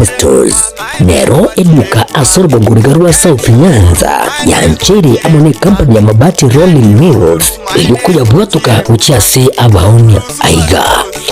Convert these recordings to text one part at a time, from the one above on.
Superstores nero eduka ase orogongo riga rwa South Nyanza yancheire amo ne company ya Mabati Rolling Mills eyio koyabwatoka gochia ase abaonia. Aiga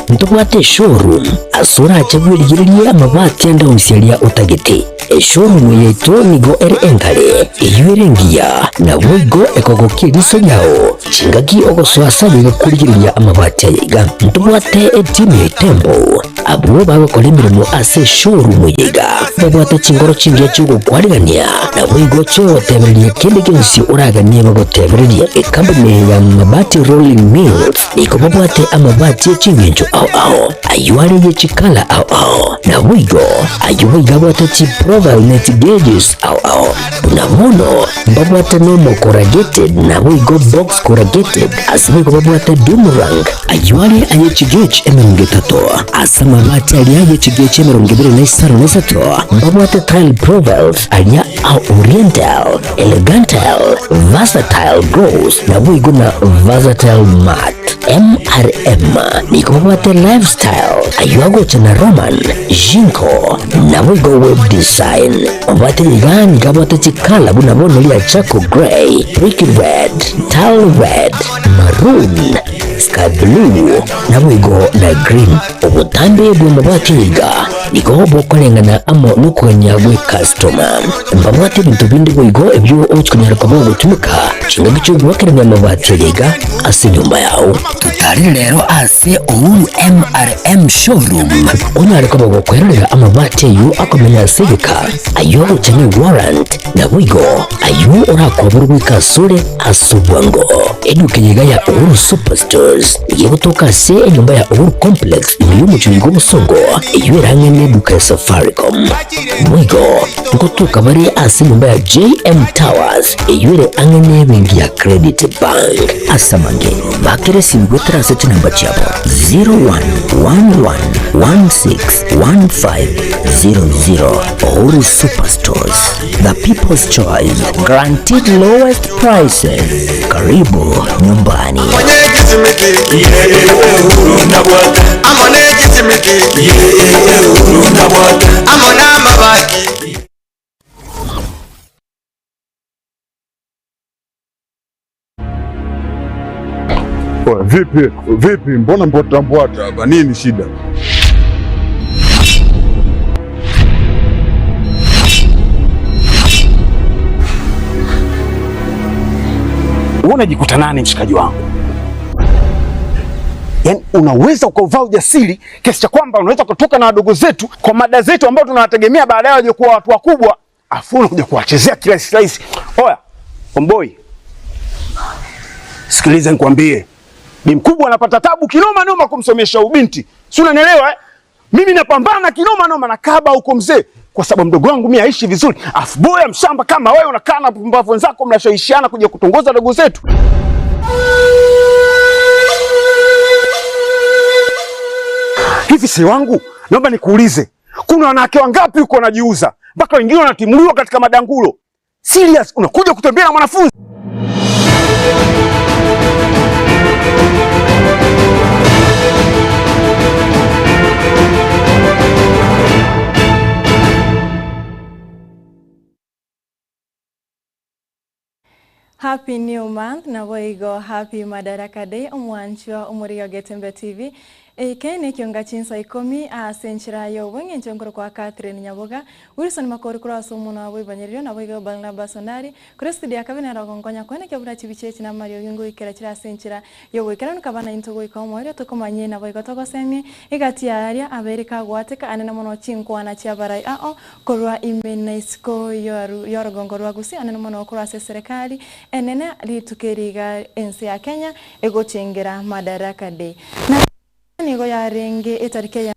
ntobwate eshowroom ase orache bwerigererie amabati ande onsi aria otagete. Eshowroom yaito nigo ere enkare, eyio ere engiya, naboigo ekogokia eriso riao chingaki ogosoa ase ayaiga korigereria amabati ayaiga. Ntobwate etimu ya Itembo abwo bagokora emeremo ase eshowroom eyeiga, babwate chingoro chingiya chi'ogokwarigania, naboigo chi'ogotebereria kende gionsi oraganie bagotebererie. Ecompany ya Mabati Rolling Mills nigo babwate amabati e chingencho ao ao, ayio are ye chikala ao ao, naboigo ayio boigo abwate chiprofile ne chigauges ao ao. Buna bono mbabwate normal corrugated naboigo box corrugated, ase boigo babwate doom rank, ayio are aye chigauge 30. Ase amabati aria aye chigauge 23 mbabwate tile profiles aria a oriental, elegantal, versatile gloss naboigo na versatile matte. MRM nigo babwate lifestyle ayio agocha na Roman, Jinko naboigo web design. Obwate iga nigo abwate chikala buna bono ria charcoal grey, brick red, tile red, maroon, sky blue naboigo na green. Obotambe bw'amabati iga nigo bokoreng'ana amo nokogania gwe customer. Mbabwate ebinto binde boigo ebio ogochi konyara koba ogotumeka chingaki chi'ogoakerania amabati aya iga ase enyomba yao. Totarire rero ase Uhuru MRM Showroom onyare koba gokwerorera amabati ayio akomenya ase egeka, ayio agocha ne warrant, naboigo ayio orakoberwe goika asore ase obwango. Eduka eye iga ya Uhuru Superstores nigo egotoka ase enyomba ya Uhuru Complex ime y'omochie oiga obosongo, eyio ere ang'e neduka ya Safaricom. Boigo ngotoka bare ase enyomba ya JM Towers eyio ere ang'e nebenki ya Credit Bank. Ase amange, bakere esimi goetera ase chinamba chiabo 0111161500. Uhuru Superstores, the people's choice, guaranteed lowest prices. Karibu nyumbani. Oya, vipi vipi, mbona mbwata mbwata hapa? Nini shida? Wewe unajikuta nani mshikaji wangu? Yaani unaweza ukauvaa ujasiri kiasi cha kwamba unaweza kutoka na wadogo zetu kwa mada zetu ambao tunawategemea baadaye waje kuwa watu wakubwa, afu unakuja kuwachezea kirahisi rahisi. Oya, omboi, sikiliza nikwambie, bi mkubwa anapata tabu kinoma noma kumsomesha ubinti, si unanielewa eh? Mimi napambana kinoma noma na kaba huko mzee, kwa sababu mdogo wangu mimi aishi vizuri, afu boya mshamba kama wewe unakaa na pumbavu wenzako mnashawishiana kuja kutongoza dogo zetu. Hivi si wangu, naomba nikuulize, kuna wanawake wangapi huko wanajiuza mpaka wengine wanatimuliwa katika madangulo? Serious, unakuja kutembea na mwanafunzi? Happy New Month naboigo Happy Madaraka Day omwanchwa omoriga Getembe TV eke nekionga chinsa ikomi ase enchera ya obweng'encho nkoro kwa Catherine Nyaboga Wilson Makori korwa ase omonwa abo ibanyererio naboigo Barnabas Ondari kore studio ya kabere nero ogonkonya kwene kebura chibicha echi na amariogi ngoikera chire ase enchera ya ogoikeranu kaba naintwe goika omoerio tokomanye naboigo togosemie egati yaria abere kagwateka anene mono chinkwana chiabarai ao korwa ime na isiko yorogongo rwa Gusii anene mono korwa ase eserekari enene rituko eri iga ense ya Kenya egochengera Madaraka Day. Na nigo yarenge etariki ya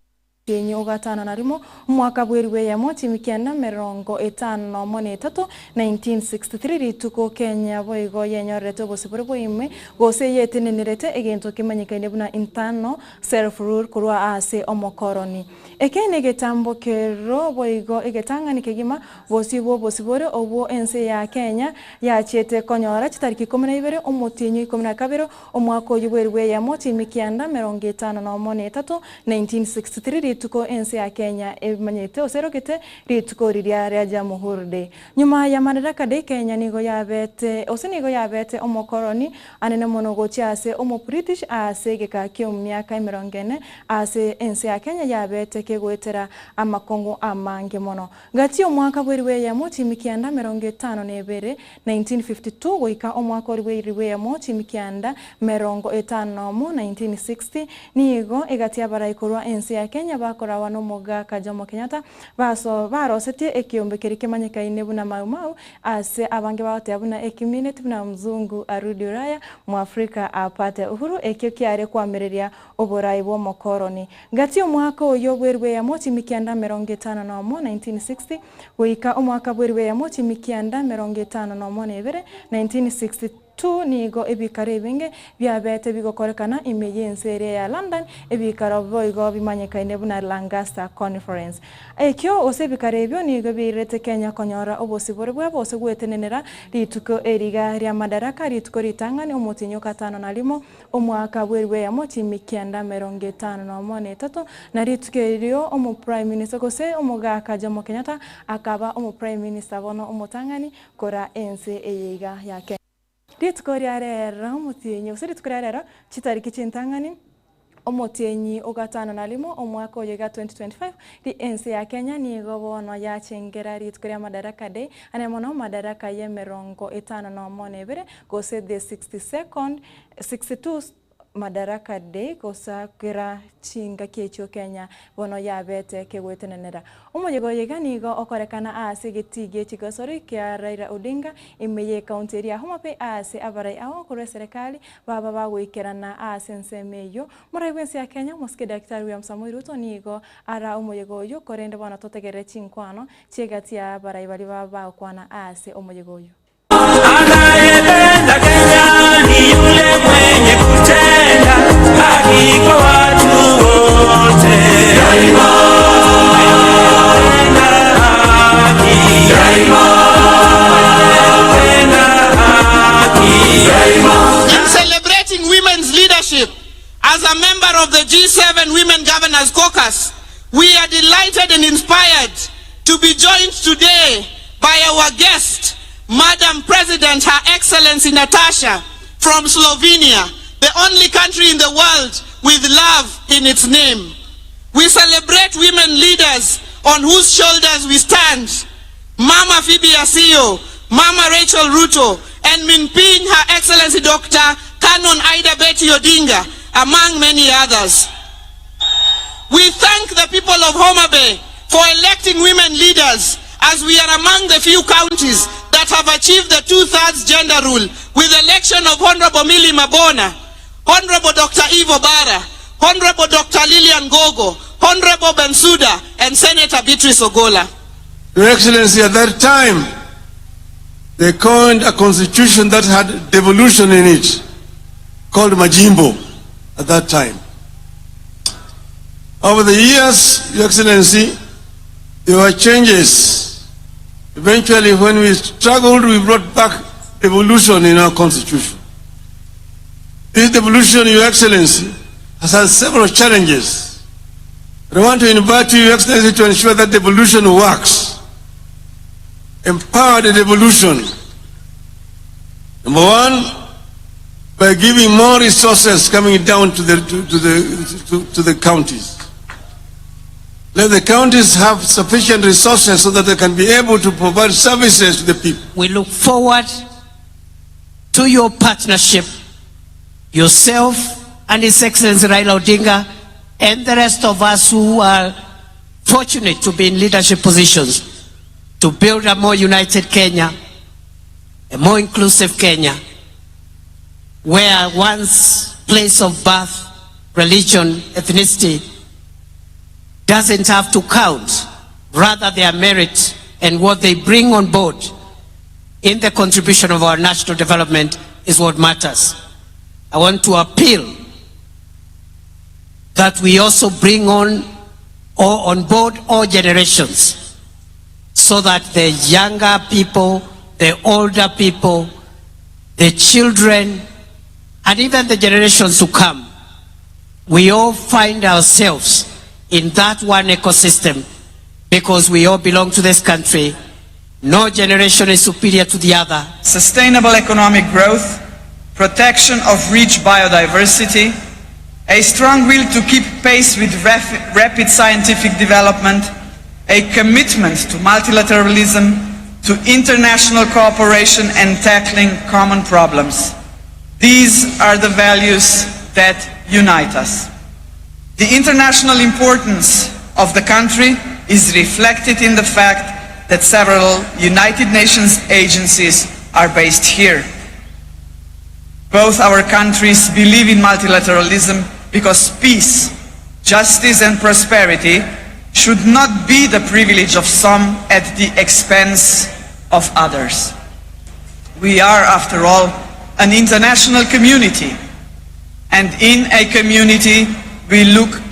omotienyi ogatano na rimo omwaka bw'eribu eyemo chimikianda 53 1963 rituko Kenya boigo yenyorerete obosibore bwaime gose yetenenerete egento kemanyekaine buna internal self rule korwa ase omokoroni. Eke negetambo kero boigo egetang'ani kegima bosio bwa obosibore obwo ense ya Kenya yachiete konyora chitariki 12 omotienyi 12 omwaka oyio bw'eribu eyemo chimikianda 53 1963. rituko ense ya Kenya emanyete gose erogete rituko riria ria Jamhuri Day. Nyuma ya Madaraka Day Kenya nigo yabete gose nigo yabete omokoroni anene mono gochia ase omo British ase egeka ki'emiaka emerongo ene ase ense ya Kenya yabete kegoetera amakong'u amange mono. Gati y'omwaka bw'eribu eyemo chimikianda 52, 1952, goika omwaka oria bw'eribu eyemo chimikianda 51, 1960, nigo egati y'abarai korwa ense ya Kenya bakorawa n'omogaka Jomo Kenyatta baso barosetie ekeombe keria kemanyekaine buna Mau Mau ase abange bagoteba buna ekimineti buna Mzungu arudi Ulaya Mwafrika apate uhuru ekio kiare koamereria oborai bw'omokoroni. Gati y'omwaka oyio bw'eribu eyemo chimikianda 51, 1960, goika omwaka bw'eribu eyemo chimikianda 52, 1962, nigo ebikaro ebinge biabete bigokorekana ime y'ense eria ya London, ebikaro boigo bimanyekaine buna Lancaster Conference. Ekio gose ebikaro ebio nigo biairerete Kenya konyora obosibore bwabo gose gwetenenera rituko eriga ria Madaraka, rituko ritang'ani omotienyi o gatano na rimo, Omwaka bw'eribu eyemo chimikianda 53, na rituko erio omo prime minister gose omogaka Jomo Kenyatta akaba omo prime minister bono omotang'ani kora ense eye iga ya Kenya. Rituko ria rero omotienyi gose rituko ria rero chitariki chintang'ani omotienyi o gatano na rimo omwaka oyo iga 2025 ri ense ya Kenya nigo bono yachengera rituko ria Madaraka Day ane mono Madaraka y'emerongo 52 gose the 62nd 62 Madaraka Day gosakera chingaki echio Kenya bono yabete kegwetenenera. Omoyega oyo iga nigo okorekana aase egetii gie chigosori kia Raila Odinga ime ye ekaunti eria ya Homa Bay aase abarai ao korwa eserekari baba bagoikerana aase ensemo eyio. Morai bwense ya Kenya omosike Daktari William Samoei Ruto nigo ara omoyega oyio korende bono totegerere chinkwano chiegati ya abarai baria baba bagokwana aase omoyega oyio. Anayependa Kenya ni yule mwenye kutenda haki kwa watu wote. Daima. Anayependa haki. Daima. Anayependa haki. Daima. In celebrating women's leadership as a member of the G7 Women Governors Caucus, we are delighted and inspired to be joined today by our guest, Madam President, Her Excellency Natasha from Slovenia, the only country in the world with love in its name. We celebrate women leaders on whose shoulders we stand. Mama Phoebe Asiyo, Mama Rachel Ruto, and Minping Her Excellency Dr. Canon Ida Betty Odinga, among many others. We thank the people of Homa Bay for electing women leaders as we are among the few counties that have achieved the two-thirds gender rule with the election of Honorable Millie Mabona, Honorable Dr. Eve Obara, Honorable Dr. Lillian Gogo, Honorable Bensuda, and Senator Beatrice Ogola. Your Excellency, at that time, they coined a constitution that had devolution in it, called Majimbo at that time. Over the years, Your Excellency, there were changes. Eventually, when we struggled, we brought back devolution in our constitution. This devolution, Your Excellency, has had several challenges. But I want to invite you, Your Excellency, to ensure that devolution works. Empower the devolution. Number one, by giving more resources coming down to the, to, to the, to, to the counties. Let the counties have sufficient resources so that they can be able to provide services to the people. We look forward to your partnership, yourself and His Excellency Raila Odinga, and the rest of us who are fortunate to be in leadership positions, to build a more united Kenya, a more inclusive Kenya, where one's place of birth, religion, ethnicity doesn't have to count, rather their merit and what they bring on board in the contribution of our national development is what matters. I want to appeal that we also bring on or on board all generations so that the younger people, the older people, the children, and even the generations to come, we all find ourselves in that one ecosystem because we all belong to this country, no generation is superior to the other. Sustainable economic growth, protection of rich biodiversity, a strong will to keep pace with rapid scientific development, a commitment to multilateralism, to international cooperation and tackling common problems. These are the values that unite us. The international importance of the country is reflected in the fact that several United Nations agencies are based here. Both our countries believe in multilateralism because peace, justice and prosperity should not be the privilege of some at the expense of others. We are, after all, an international community, and in a community we look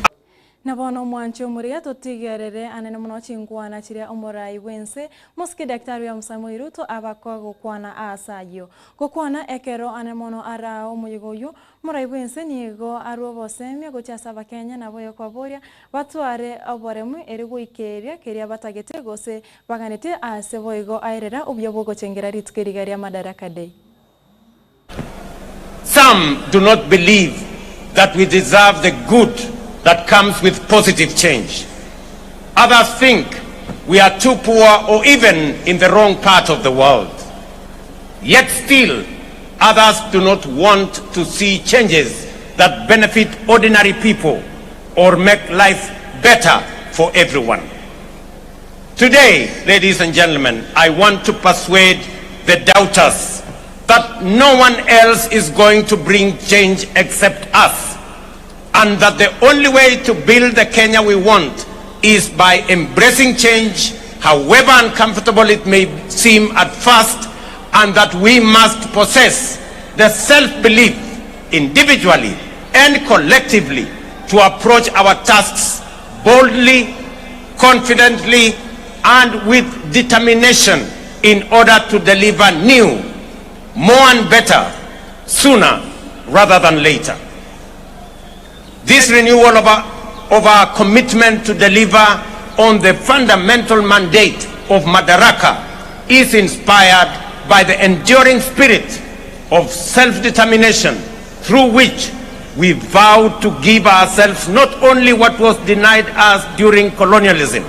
Na bono omwanchi omoria totigerere anene mono chinkwana chiria omorai bw'ense, Mosike Daktari William Samoei Ruto abakoa gokwana aase ayio. Gokwana ekero anene mono araa omoyega oyio, omorai bw'ense nigo arwe obosemia gochia ase abakenya naboigo kobaboria batware oboremu erio goikeria keria batagete gose Baganete aase boigo aerera obuya bw'ogochengera rituko eriga ria Madaraka Day. Some do not believe that we deserve the good that comes with positive change. Others think we are too poor or even in the wrong part of the world. Yet still, others do not want to see changes that benefit ordinary people or make life better for everyone. Today, ladies and gentlemen, I want to persuade the doubters that no one else is going to bring change except us, and that the only way to build the Kenya we want is by embracing change, however uncomfortable it may seem at first, and that we must possess the self-belief individually and collectively to approach our tasks boldly, confidently, and with determination in order to deliver new, more and better, sooner rather than later. This renewal of our, of our commitment to deliver on the fundamental mandate of Madaraka is inspired by the enduring spirit of self-determination through which we vow to give ourselves not only what was denied us during colonialism,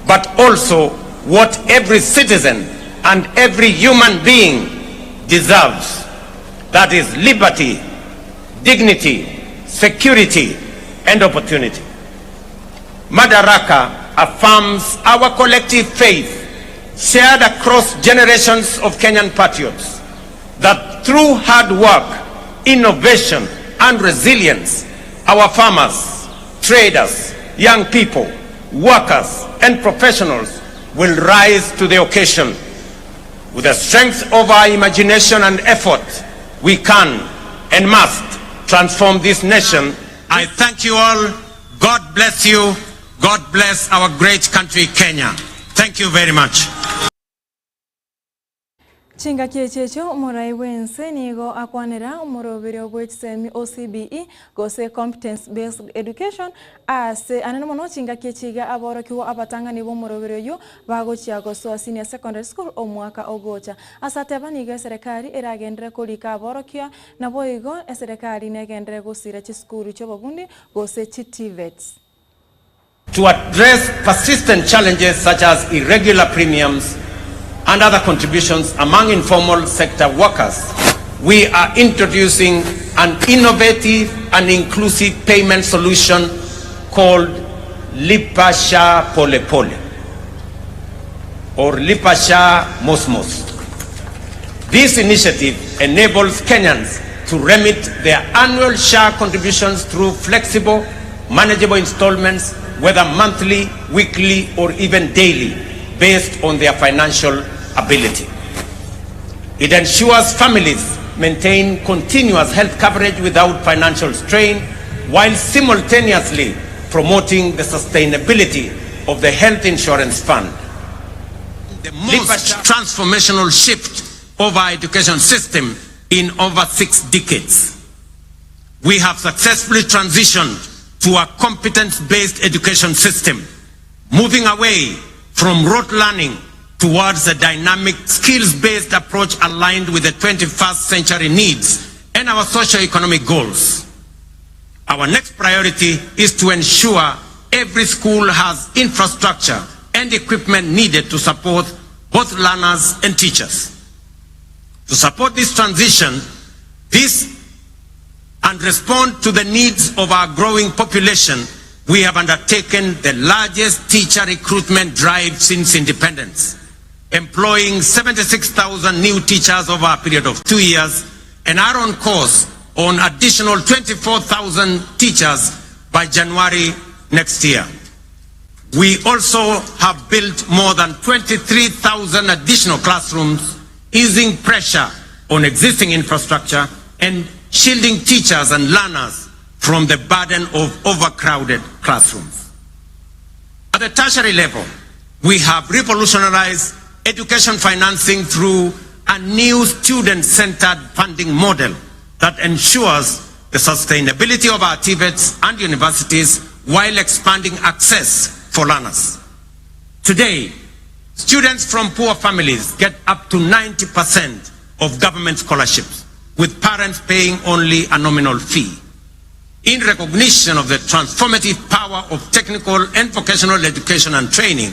but also what every citizen and every human being deserves. That is liberty, dignity, security, and opportunity. Madaraka affirms our collective faith shared across generations of Kenyan patriots that through hard work, innovation, and resilience, our farmers, traders, young people, workers, and professionals will rise to the occasion. With the strength of our imagination and effort, we can and must transform this nation. I thank you all. God bless you. God bless our great country, Kenya. Thank you very much. Chingaki echi echio omorai bw'ense nigo akwanera omoroberio bwe chisemi o CBE gose Competence Based Education ase anene mono chingaki echi iga aborokigwa abatang'ani b'omoroberio oyio bagochia gosoa Senior Secondary School omwaka ogocha. Ase ateba nigo eserekari eragenderere korika aborokia naboigo eserekari negenderere gosira chisukuru chi'obobundi gose chi TVETs. To address persistent challenges such as irregular premiums and other contributions among informal sector workers, we are introducing an innovative and inclusive payment solution called Lipa SHA Pole Pole or Lipa SHA Mosmos. This initiative enables Kenyans to remit their annual SHA contributions through flexible, manageable installments, whether monthly, weekly, or even daily, based on their financial ability. It ensures families maintain continuous health coverage without financial strain, while simultaneously promoting the sustainability of the health insurance fund. The most transformational shift of our education system in over six decades. We have successfully transitioned to a competence-based education system, moving away from rote learning towards a dynamic, skills-based approach aligned with the 21st century needs and our socio-economic goals. Our next priority is to ensure every school has infrastructure and equipment needed to support both learners and teachers. To support this transition, this and respond to the needs of our growing population, we have undertaken the largest teacher recruitment drive since independence, employing 76,000 new teachers over a period of 2 years and are on course on additional 24,000 teachers by January next year. We also have built more than 23,000 additional classrooms, easing pressure on existing infrastructure and shielding teachers and learners from the burden of overcrowded classrooms. At the tertiary level, we have revolutionized education financing through a new student-centered funding model that ensures the sustainability of our TVETs and universities while expanding access for learners. Today, students from poor families get up to 90% of government scholarships, with parents paying only a nominal fee. In recognition of the transformative power of technical and vocational education and training,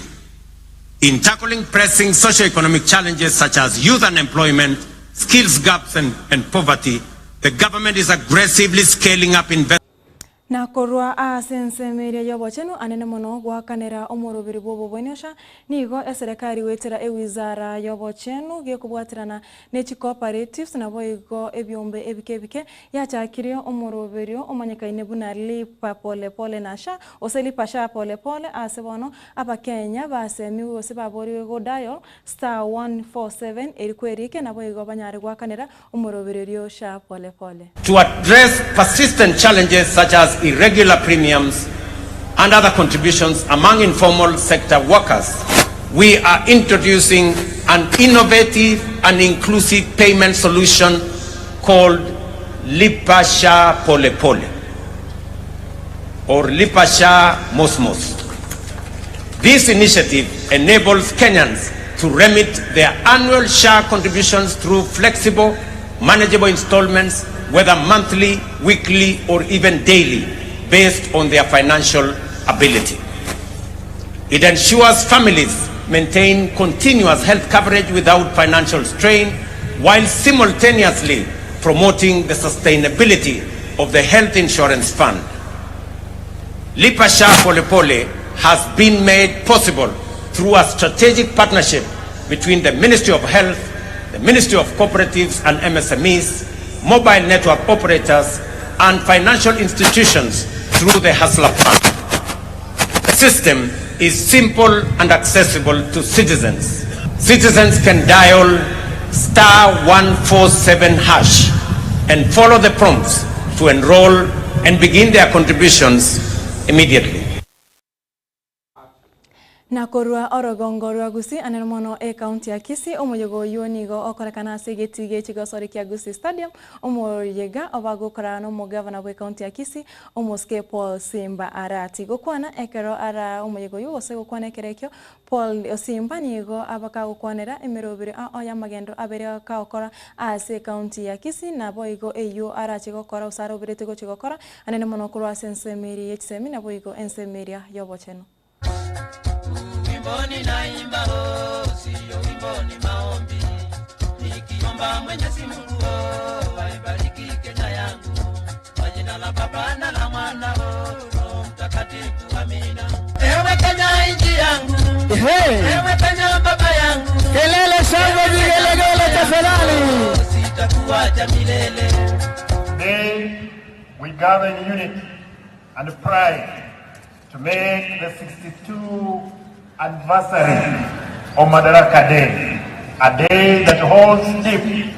in tackling pressing socioeconomic challenges such as youth unemployment, skills gaps and, and poverty, the government is aggressively scaling up investment. Na korwa ase ensemo eria y'obochenu anene mono goakanera omoroberi bw'obobwenosha, nigo eserekari goetera ewizara y'obochenu gekobwaterana ne chicooperatives naboigo ebiombe ebike ebike yachakire omoroberio omanyekaine buna Lipa Pole Pole na Sha gose Lipa Sha Pole Pole ase bono Abakenya basemiwe gose baborigwe go dial *147 eri kwerike naboigo banyare goakanera omoroberio Sha Pole Pole. To address persistent challenges such as irregular premiums and other contributions among informal sector workers, we are introducing an innovative and inclusive payment solution called Lipa Sha Pole Pole or Lipa Sha Mosmos. This initiative enables Kenyans to remit their annual SHA contributions through flexible, manageable installments, whether monthly, weekly, or even daily, based on their financial ability. It ensures families maintain continuous health coverage without financial strain, while simultaneously promoting the sustainability of the health insurance fund. Lipa Sha Pole Pole has been made possible through a strategic partnership between the Ministry of Health, the Ministry of Cooperatives and MSMEs, mobile network operators, and financial institutions through the Hustler Fund. The system is simple and accessible to citizens. Citizens can dial star 147 hash and follow the prompts to enroll and begin their contributions immediately. Na korwa orogongo rwa Gusii anene mono ecounty ya Kisii, omoyega oyio nigo okorekana ase egetii gie chigosori kia Gusii Stadium, omoyega obagokorana na omogavana bwe county ya Kisii, omosike Paul Simba Arati. Gokwana ekero ara omoyega oyio gose gokwana ekero ekio, Paul Simba nigo abakagokwanera emeroberi ao y'amagendo abere kagokora ase ecounty ya Kisii naboigo eyio arache gokora gose aroberete gochia gokora anene mono korwa ase ensemo eria ye chisemi naboigo ensemo eria y'obochenu. Wimbo ninaimba oh, sio wimbo ni maombi, nikiomba Mwenyezi Mungu oh, aibariki Kenya yangu kwa jina la Baba na la Mwana oh, Roho Mtakatifu, amina. Ewe Kenya nchi yangu, ewe Kenya baba yangu, Kelele, shangwe, vigelegele tafadhali. sitakuacha milele. Today, we gather in unity and pride to make the 62 anniversary of Madaraka Day, a day that holds deep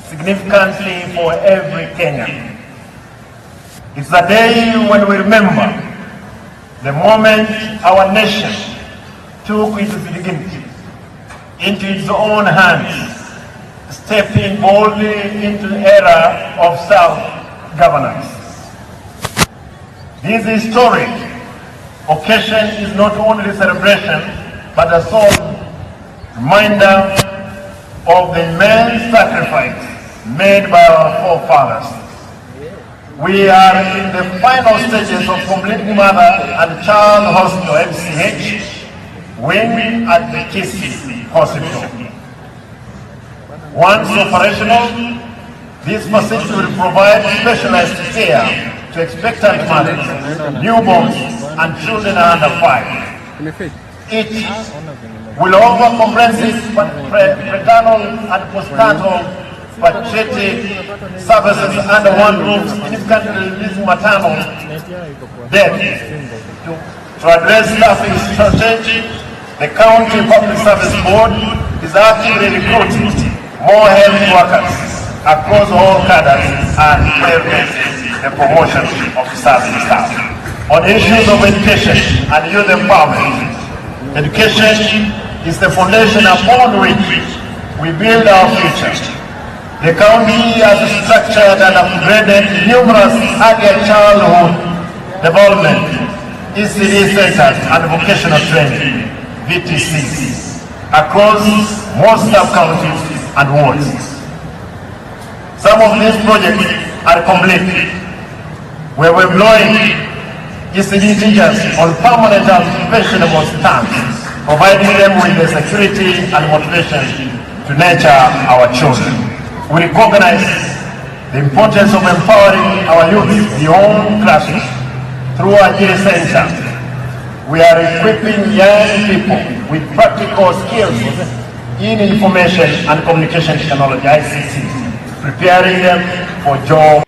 significantly for every Kenyan. It's a day when we remember the moment our nation took its dignity into its own hands, stepping boldly into the era of self-governance. This historic occasion is not only celebration but a solemn reminder of the immense sacrifice made by our forefathers. We are in the final stages of completing Mother and Child Hospital, MCH, wing at the Kisii Hospital. Once operational, this facility will provide specialized care to expectant mothers, newborns, and children under 5. It will offer comprehensive prenatal and postnatal fertility services under one roof, significantly reducing maternal death. To address staffing shortage, the County Public Service Board is actively recruiting more health workers across all cadres and prioritizing the promotion of serving staff. On issues of education and youth empowerment, education is the foundation upon which we build our future. The county has structured and upgraded numerous early childhood development, ECD centers and vocational training, VTCs, across most sub-counties and wards. Some of these projects are complete. We are employing ECD teachers on permanent and pensionable terms, providing them with the security and motivation to nurture our children. We recognize the importance of empowering our youth beyond classrooms. Through Ajiri Center, we are equipping young people with practical skills in information and communication technology, ICT, preparing them for job.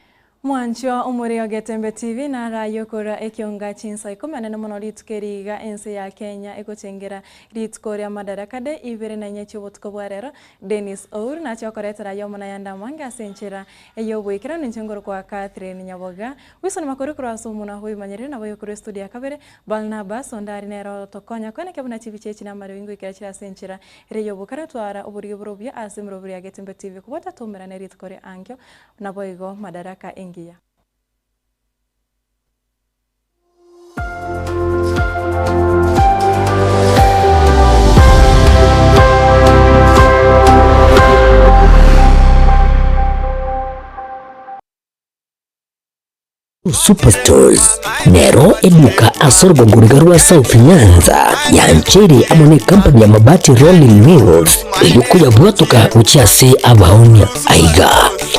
Mwanchwa omore o Getembe TV naraye okorora ekionga chinsa ikomi anene mono rituko eri iga ense ya Kenya egochengera rituko ria Madaraka Day ibere na inye chiobotuko bwa rero. Dennis Our nache okoretera aye omona yande amange ase enchera eye oboikeranu inche ngorokwa Catherine Nyaboga. Wilson Makori korwa ase omonwa bw'ebimanyereri nabo oyokorwa estudio ya kabere Barnabas onde aria nere otokonya koenekia buna chibicha echi namareo ingoikera chire ase enchera ere y'obokare twara oborige bore obuya ase emeroberi ya Getembe TV kobwata toumerane rituko ria ankio Naboigo Madaraka engiya. Superstores nero eduka ase orogongo riga rwa South Nyanza yancheire amo ne company ya Mabati Rolling Mills eyio koyabwatoka gochia ase abaonia. Aiga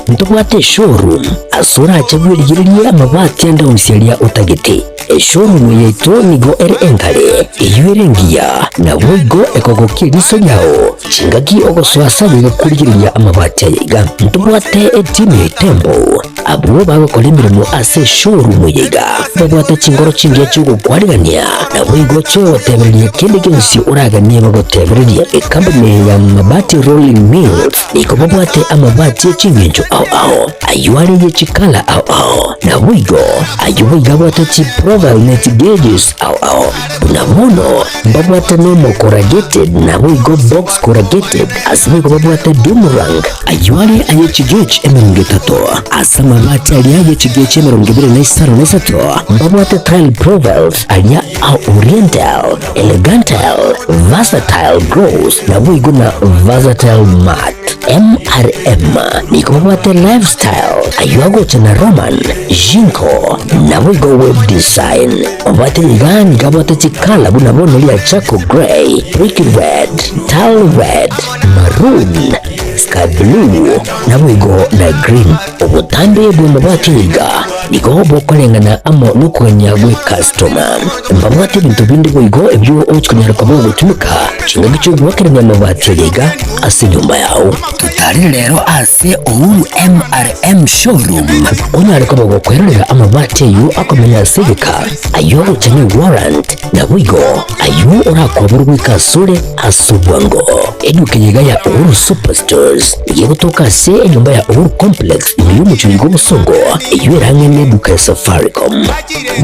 ntobwate eshowroom ase orache bwerigererie amabati ande onsi aria otagete. Eshowroom yaito nigo ere enkare, eyio ere engiya, naboigo ekogokia eriso riao chingaki ogosoa ase aye gokorigereria amabati aya iga. Ntobwate etimu ya Itembo Abwo bagokora emeremo ase eshowroom eye iga babwate chingoro chingiya chi'ogokwarigania, naboigo chi'ogotebereria kende gionsi oraganie bagotebererie. Ekampuni eye ya Mabati Rolling Mills nigo babwate amabati e chingencho ao ao, ayio are ye chikala ao ao, naboigo ayio boigo abwate chiprofile ne chigauges ao ao. Buna bono mbabwate normal corrugated naboigo box corrugated, ase boigo babwate doomerang, Ayio are aye chigech 30, ase amabati aria aye chigech 23 mbabwate tile profiles aria a oriental, elegantal, versatile gloss naboigo na versatile matte. MRM nigo babwate lifestyle ayio agocha na Roman, Jinko naboigo web design. Obwate iga nigo abwate chikala buna bono ria charcoal grey, brick red, tile red, maroon, Sky blue, naboigo na green. Obotambe bw'amabati iga nigo bokoreng'ana amo nokogania gwe customer. Mbabwate ebinto binde boigo ebio ogochikonyara koba ogotumeka chingaki chi'ogoakerania amabati aya iga ase enyomba yao. Totarire rero ase Uhuru MRM Showroom onyare koba gokwerorera amabati ayio akomenya ase egeka, ayio agocha ne warrant, naboigo ayio orakoberwe goika asore ase obwango. Eduka eye iga ya Uhuru Superstores nigo egotoka ase enyomba ya Uhuru Complex ime y'omochie oiga obosongo, eyio ere ang'e neduka ya Safaricom.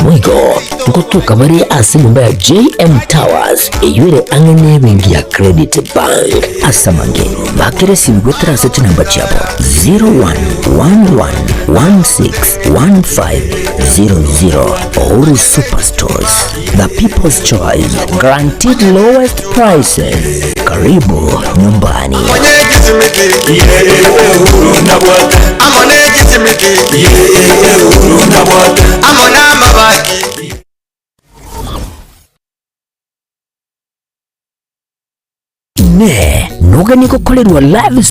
Boigo ngotoka bare ase enyomba ya JM Towers eyio ere ang'e nebenki ya Credit Bank. Ase amange, bakera esimi goetera ase chinamba chiabo 0111161500. Uhuru Superstores, the people's choice, guaranteed lowest prices. Karibu nyumbani. Inee! Noganie gokorerwa live?